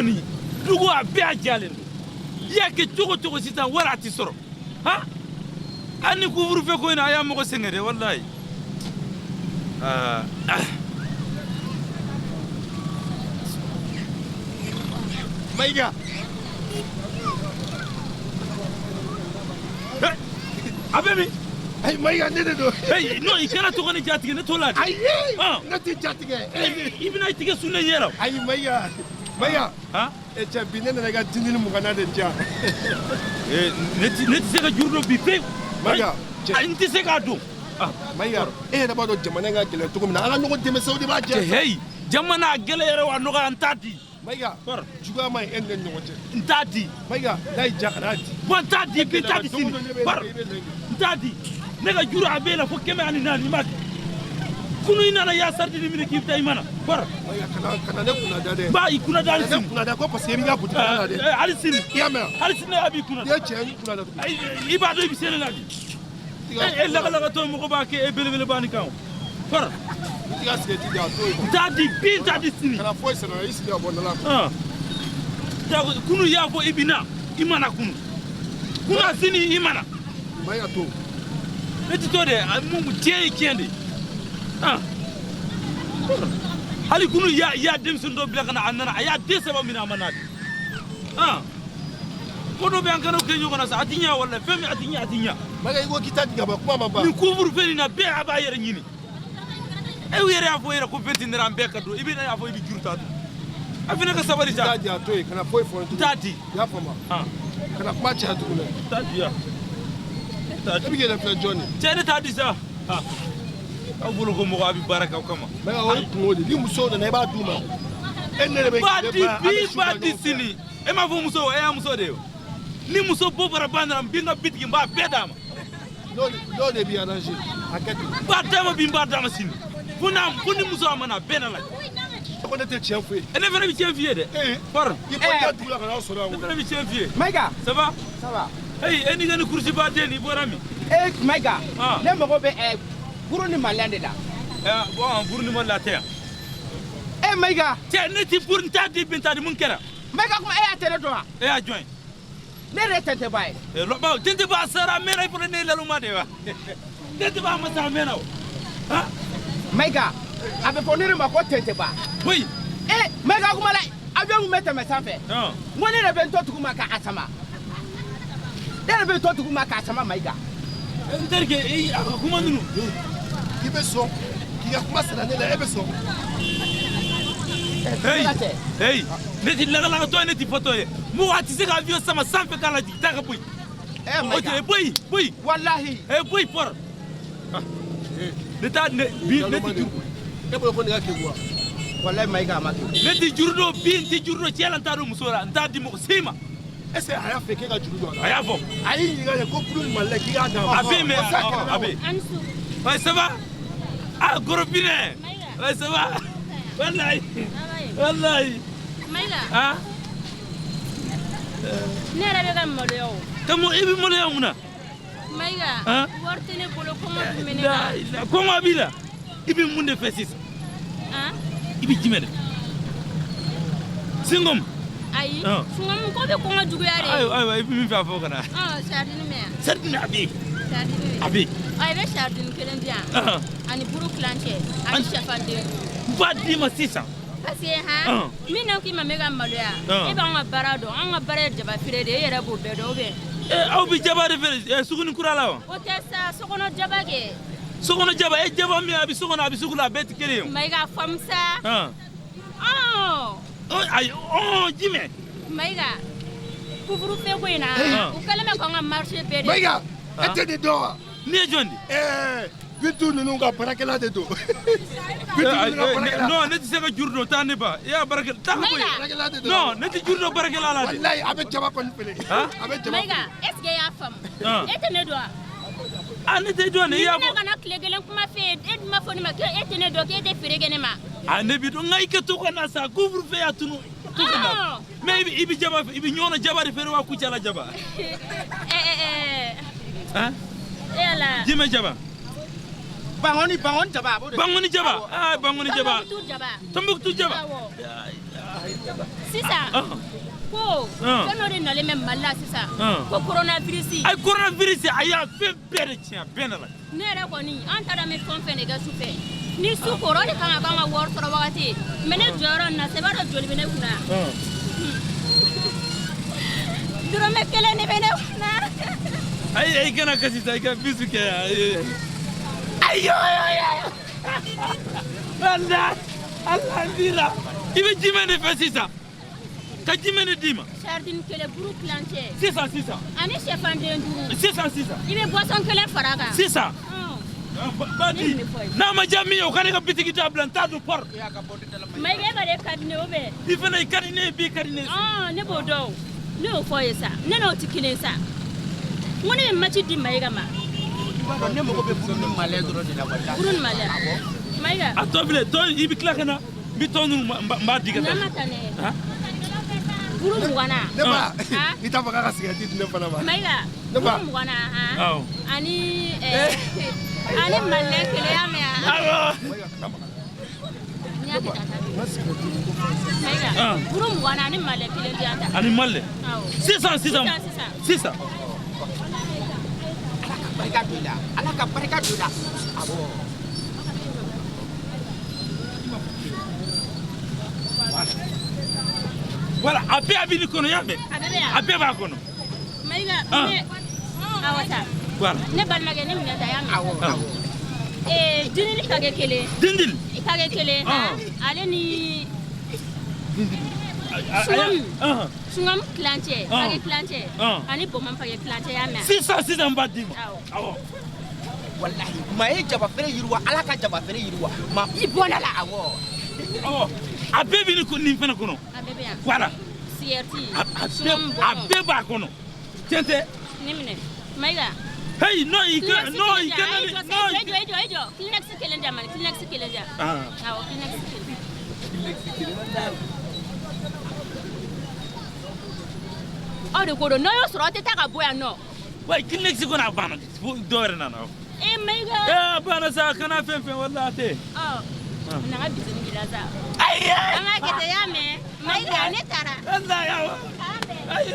kɔni dugu a bɛɛ a jalen don i y'a kɛ cogo cogo sisan wari a ti sɔrɔ han hali ni couvre-feu ko in na a y'a mɔgɔ sɛgɛn dɛ walayi aa ah. Mayiga A bɛ min? Ayi Mayiga ne de don. Hey, non i kana to ka ne jatigɛ ne t'o la dɛ. Ayi Ah. ne t'i jatigɛ. I bɛna i tigɛ sun ne ɲɛ la. Ayi Mayiga Mayiga. Han? E cɛ bi ne nana i ka dindini muganna de diyan. Eh, ne ti se ka juru don bi pewu. Mayiga cɛ. Ayi n tɛ se k'a don. Ah. Mayiga e yɛrɛ b'a dɔn jamana in ka gɛlɛn cogo min na an ka ɲɔgɔn dɛmɛ sa o de b'a Cɛ jɛ. hey, jamana a gɛlɛyara wa a nɔgɔya n t'a di. Mayiga Kɔrɔ. juguya ma ɲi e ni ne ni ɲɔgɔn cɛ. N t'a di. Mayiga n'a y'i diya kan'a di. Bon n t'a di bi n t'a di sini. Kɔrɔ. N t'a di. Ne ka juru a b'e la fo 104 i m'a di. Kunu i nana i y'a sardine minɛ k'i bɛ taa i ma na. Kɔrɔ. Mayiga kana kana ne kunna da dɛ. N b'a i kunna da hali Kana ne sini. kunna da ko parce que i b'i ka boutique la dɛ. Eh, hali sini. I y'a mɛn wa? Hali sini a b'i kunna I da. ye cɛ ye n kunna da tuguni. Ayi, i b'a dɔn i bɛ se ne la bi. E lagalagatɔ mɔgɔ b'a kɛ e belebeleba nin kan o. Kɔrɔ. I t'i ka sigɛriti di a to yen. N t'a di bi n t'a di sini. Kana foyi sara i sigi ka bɔ ne la. Ah. Jago kunu y'a fɔ i bɛ na i ma na kunu. Kunu sini i ma na. Mayiga to. Ne ti to dɛ a mun tiɲɛ ye tiɲɛ de ye. Ah. Hali kunu i y'a denmisɛnnin dɔ bila ka na a nana a y'a den saba minɛ a ma na de. Ah. Ko dɔ bɛ an kana o kɛ ɲɔgɔn na sa a ti ɲɛ walahi fɛn min a ti ɲɛ a ti ɲɛ. Mayiga i ko k'i t'a di ka ban kuma ma ban. Nin couvre-feu nin na bɛɛ a b'a yɛrɛ ɲini. E yɛrɛ y'a fɔ e yɛrɛ ko 21 heures an bɛɛ ka don i bɛ na y'a fɔ i bɛ juru ta dun. A fana ka sabali I sa. t'a di a to yen kana foyi fɔ n ye N t'a di. I y'a faamu Ah. kana kuma caya tuguni dɛ. N t'a di yan. N t'a E di. bɛ k'i yɛrɛ filɛ jɔn de ye. Cɛ ne t'a di sa. Ah. Aw bolo ko mɔgɔ a bɛ baara kɛ aw kama. Mayiga o ye kungo de ye ni musow nana i b'a d'u ma. E ni ne de bɛ B'a tile di ban an bɛ bi su b'a kɛ di ɲɔgɔn fɛ. sini. E m'a fɔ muso e y'a muso de ye o. Ni muso bɔ bɔra ba nana n bɛ n ka bitigi n b'a bɛɛ d'a ma. N'o de b'i arranger a kɛ ten. N b'a d'a ma bi n b'a d'a ma sini. Fo n'a fo ni muso a ma na a bɛɛ na lajɛ. Ko ne tɛ tiɲɛ f'i ye. E ne fana bɛ tiɲɛ f'i ye dɛ. Ee Kɔrɔ. i bɔ i ka dugu la ka n'aw sɔrɔ yan Ne koyi. fana bɛ tiɲɛ f'i ye. Mayiga. Ça va? Ça va. Hey, e n'i ka nin kurusiba den nin i bɔra min? Eh Mayiga. Ah. Ne mago bɛ buru ni maliyɛn de la. Eh, bon buru ni mali tɛ yan. Eh Mayiga. Cɛ ne ti buru n t'a di bi n t'a di mun kɛra? Mayiga kuma e y'a tɛ ne dɔn wa? E y'a jɔn ye? Ne yɛrɛ ye Tɛntɛba ye. Eh, bawo Tɛntɛba sara a mɛnna i fana ne ye laloma de ye wa? Tɛntɛba ma sa a mɛnna o. Han? Mayiga a bɛ fɔ ne de ma ko Tɛntɛba. Oui. Eh Mayiga kuma la avion min bɛ tɛmɛ sanfɛ. Ah. N ko ne yɛrɛ bɛ n to duguma k'a sama. Ne yɛrɛ bɛ n to duguma k'a sama Mayiga. N terikɛ a ka kuma ninnu. K'i bɛ sɔn k'i ka kuma sara ne la e bɛ sɔn. Hey, hey, ne ti lagalagatɔ ye ne ti fatɔ ye. Mɔgɔ a ti se ka avion sama sanfɛ k'a lajigin taa ka bɔ yen. Eh Mayiga. Ok, bɔ yen, bɔ yen. Walahi. Eh, bɔ yen fɔlɔ. Ne t'a ne bi ne ti juru. E bolo ko nin ka kegun wa? Walahi Mayiga a ma kɛ. Ne ti juru don bi n ti juru don cɛ la n t'a don muso la n t'a di mɔgɔ si ma. Est ce que a y'a fɛ k'e ka juru don a la? A y'a fɔ. A y'i ɲininka de ko buru ni malilɛ k'i k'a d'a ma. A bɛ yen mais O sa kɛlɛ a bɛ yen. An su. Ouais, ça va? Ah, gros binet. Ouais, ça va? Wallahi. Wallahi. Mayiga. Ah? Ne yɛrɛ bɛ ka maloya o. Ka mun i bɛ maloya mun na? Mayiga. Ah? Wari tɛ ne bolo kɔngɔ tun bɛ ne La kan. ilaha kɔngɔ b'i la. I bɛ mun de fɛ sisan? Han? I bɛ jumɛn de fɛ? Singom. Ayi. Ah. Sungamu ko bɛ kɔngɔ juguya de. Ayiwa ayiwa i bɛ min fɛ a fɔ ka na. Ɔn sardine bɛ yan. Sardine a bɛ yen. Sardine bɛ yen. A bɛ yen. Ɔ i bɛ sardine kelen di yan. Ah. Ani buru tilancɛ ani sɛfan den duuru. N b'a d'i ma sisan. Parce que han Ah. min na k'i ma ne ka maloya. Ah. E b'an ka baara dɔn an ka baara ye jaba feere de ye e yɛrɛ b'o bɛɛ dɔn ou bien. Eh, aw bɛ jaba de feere suguni kura la wa? O tɛ sa sokɔnɔ jaba kɛ. Sokɔnɔ jaba e jaba min a bɛ so kɔnɔ a bɛ sugu la a bɛɛ tɛ kelen ye o. Mayiga faamu sa. Ah. Ɔn. Ɔ ayi ɔn jumɛn? Mayiga couvre-feu ko in na Ah. u kɛlen bɛ k'an ka marché bɛɛ de. Mayiga e tɛ nin dɔn wa? Nin ye jɔn de ye? Ɛɛ Bintu ninnu ka baarakɛla de don. Bintu ninnu ka baarakɛla. Non ne tɛ se ka juru don taa ne ba i y'a baarakɛla taa ka bɔ yen. Baarakɛla de don. Non ne tɛ juru don baarakɛla la dɛ. Walayi a bɛ jaba kɔni feere. Han? A bɛ jaba Mayiga est ce que e y'a faamu. Ah. E tɛ ne dɔn wa? Ah ne tɛ dɔn ne i y'a Ni fɔ. ne kana tile kelen kuma f'e ye e dun b'a fɔ ne ma k'e tɛ ne dɔn k'e tɛ feere kɛ ne ma. Ah ne bi dɔn nka i ka to ka na sa couvre-feu y'a tunu. To ka na. Ah. Mais i bɛ jaba i bɛ ɲɔgɔn jaba de feere wa Kucala jaba. Ɛ ɛ ɛ Han? e yala. Jumɛn jaba? Bangoni bangoni jaba a b'o de. Bangoni jaba. Ah, bangoni jaba. Tombouctou jaba. Tombouctou jaba. Awɔ. Sisan Ah. ko Ah. fɛn dɔ de nalen bɛ Mali la sisan Ah. ko coronavirus. Ayi, coronavirus a y'a fɛn bɛɛ de tiɲɛ, a bɛɛ nana. Ne yɛrɛ kɔni, an taara bɛ fɛn o fɛn de kɛ su fɛ ni su kora, o de kan ka k'an ka wari sɔrɔ wagati. Mais ne jɔyɔrɔ nin na sa, i b'a dɔn joli bɛ ne kunna? Dɔrɔmɛ 1 de bɛ ne kunna. Ayi, ayi, kana kasi sa, i ka bisu kɛ. Ayi, ayi, ayi, Allah Allah dira. I bɛ jumɛn de fɛ sisan? Ka jumɛn de d'i ma? Sardine kelen, buru tilancɛ. Sisan sisan. Ani sɛfanden 5. Sisan sisan. I bɛ boisson kelen fara a kan. Sisan. Ɔn. Ba di n'a ma diya min ye, o ka ne ka bitigi da bila, n t'a dun pɔri. Mayiga, e b'a dɔn e ka di ne ye o bɛ. I fana, i ka di ne ye bi, i ka di ne ye. Ɔn, ne b'o dɔn o, ne y'o fɔ ye sa, ne n'o tɛ kelen sa. N ko ne bɛ match di Mayiga ma. I b'a dɔn ne mago bɛ buru ni malɛ dɔrɔn de la walahi. Buru ni malɛ. Mayiga. A tɔ filɛ, tɔ i bɛ tila ka na, n bɛ tɔ ninnu n b'a di ka N'a taa. ma taa ne ye. Han? Buru 20 na. Ne ba, Ah. i t'a fɔ k'a ka sigɛriti di ne fana ma. Mayiga. Ne ba. Buru 20 na han. Awɔ. Ani ani malɛ kelen, y'a mɛn wa? Awɔ. N y'a kɛ tan. Mayiga. Ah. Buru 20 na ani malɛ kelen di yan ta. Ani malɛ. Awɔ. Sisan sisan. Sisan sisan. Sisan. Ala ka barika don i la. Ala ka barika don i la. Awɔ. Voilà, a bɛɛ a bɛ nin kɔnɔ, y'a mɛn? A bɛɛ bɛ yan. A bɛɛ b'a kɔnɔ. Mayiga. Ah. Ne awɔ sa. Voilà. Ne balimakɛ, ne minɛ ta, y'a mɛn? Awɔ awɔ. Dindili kakɛ kelen. Dindili. Kakɛ kelen. Ah. Ale ni A- a- Suŋamu. a- Suŋamu tilancɛ. Ah. Pakɛ tilancɛ. Ah. Ani bɔnbɔn pakɛ tilancɛ, y'a mɛn? Sisan sisan, n b'a d'i ma. Awɔ. Awɔ. Walahi maa ye jaba feere yiriwa, Ala ka jaba feere yiriwa. Ma i bɔnna la awɔ. Awɔ. A bɛɛ bɛ nin fɛnɛ kɔnɔ. A bɛɛ bɛ yan. Voilà. Sigɛriti. A Suŋamu bɛɛ a bɔnbɔn. bɛɛ b'a kɔnɔ. Tiɲɛ tɛ? Ne minɛ. Mayiga. Hey, non, i ka Kleenex non, kelen i di yan. kana Ayi, ni jɔ sa, non. i jɔ, i jɔ, i jɔ. Kleenex kelen di yan, mani. Kleenex kelen di yan. Ah. Awɔ, Kleenex kelen. Aw de ko don, n'aw y'o sɔrɔ, aw tɛ taa ka bɔ yan nɔ. Wa Kleenex kɔni, a banna. Fo dɔ wɛrɛ nana. E Mayiga. Eh, a banna sa, kana fɛn fɛn wala a tɛ. Ɔ, na n ka bisini k'i la sa. Ayi. An ka kɛ ten, y'a mɛn? Mayiga, ne taara. Allah ya. K'an bɛn. Ayi.